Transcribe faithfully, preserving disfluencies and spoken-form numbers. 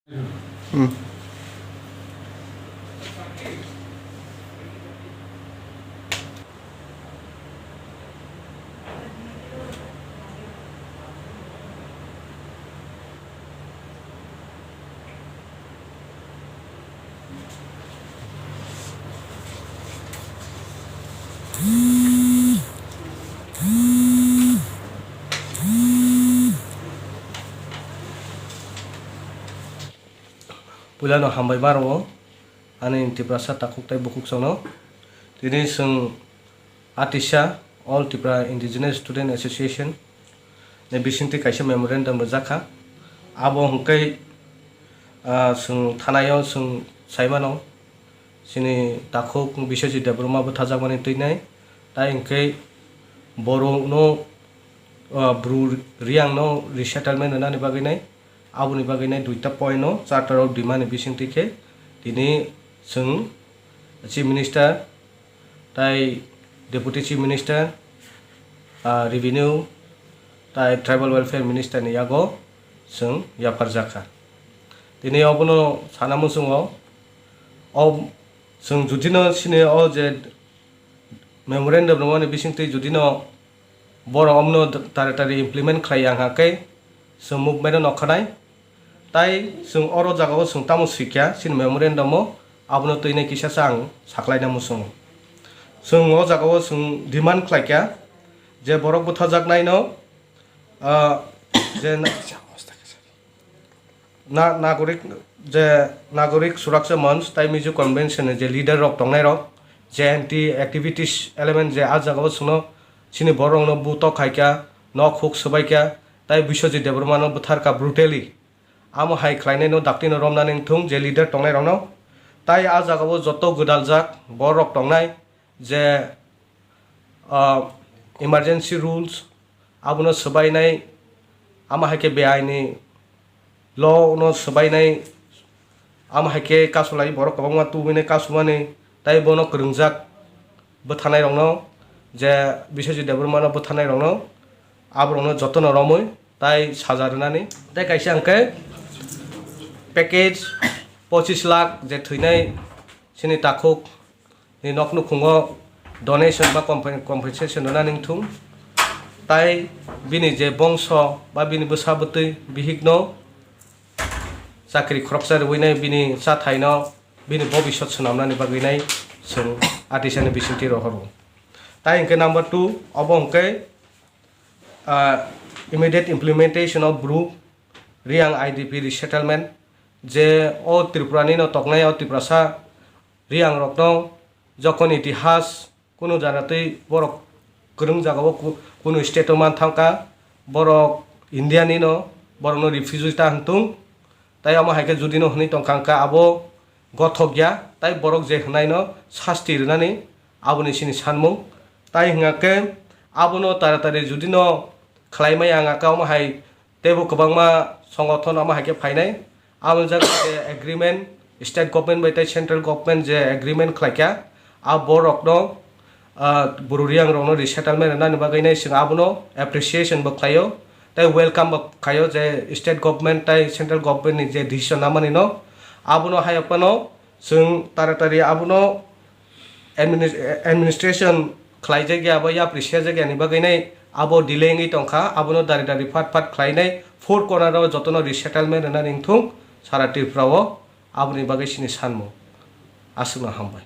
Hmm. Puilano hambai ma rwo ani Tiprasa takhuk tei bukhuk chwngno. Tini chwng Atisa, All Tripura Indigenous Student Association ni bisingtwi kaisa memorandum rwjak kha. Abo hwnkhe, ah, chwng thanai-o chwng sai mano, chini takhuk Biswajit Debbarma bwthajakmani twinai, tai hwnkhe borokno, ah, Bru Reangno resettlement rwnani bagwinai, aboni bagwinai duita point-no Charter of Demand ni bisingtwi khe tini chwng Chief Minister tai Deputy Chief Minister, ah, Revenue, tai Tribal Welfare Minister ni yago chwng yapharjak kha. Tini obono sana muchungo, o chwng judino sini o je memorandum rwmani bisingtwi judino borok omono tari tari implement khlai ya hwnkha khe chwng movement no nokhanai. Tai chwng oro jagao chwng tamo swikha chini memorandum o, abono twinai kisa sa ang saklaina muchungo. Chwng o jagao chwng demand khlaikha je borok bwthajaknaino, ah, je na-, na-, nagorik, je Nagorik Suraksha Manch tai Mizo Convention ni je leader rok tongnai rok, je anti activities element je a jagao chwngno chini borok rokno butok khaikha, nok huk swbaikha, tai Biswajit Debbarma no bwtharkha brutally. Amo hai khlainai no dakti no romnani wngthung je leader tongnai rok no. Tai a jaga o joto gwdaljak borok tongnai je, ah, emergency rules abono swbainai, amo hai khe beaini law no swbainai, amo hai khe kasulai borok kwbangma tubui nai kasumani tai bono kwrwngjak bwthanai rok no je Biswajit Debbarma no bwthanai rok no aborok no joto no romwi tai saja rwnani. Tei kaisa hwnkhe package pochis lakh je thwinai chini takhuk ni nok nukhungo donation ba compen-, compensation rwnani wngthung. Tai bini je bongso ba bini bwsa bwtwi bihikno chakri khoroksa rwinai bini chathaino bini bobisot swnamnani bagwinai chwng atisani bisingtwi rohoro. Tai hwnkhe number two, obo hwnkhe ah, immediate implementation of Bru Reang I D P resettlement, je o Tripura ni no toknai o Tiprasa Reang rok no jokhon itihas kunu jana twi borok kwrwng jaga o ku-, kunu state o man thangkha, borok India ni no, borok no refugee ta hwntung. Tai omo hai khe judino hwnwi tongkha hwnkhe abo gothok ya, tai borok je hwnaino sasti rwnani aboni sini sanmung. Tai hwnkha khe abono taratari judino khlaimaya wngkha khe omo hai teibo kwbangma songothon omo hai khe phainai. Aboni jagao je agreement state government bai tei central government je agreement khlaikha, a borokno ah, Bru Reang rokno resettlement rwnani bagwi nai chwng abono appreciation bo khlaio, tei welcome bo khlaio je state government tei central government ni je decision namani no, abono hai phano chwng taratari abono adminis-, administration khlaijak ya ba yapri sejak yani bagwi nai abo delay wngwi tongkha, abono dari dari phat phat khlainai four corner o jotono resettlement rwnani wngthung sara Tripura o, aboni bagwi sini sanmung. Aswkno hambai.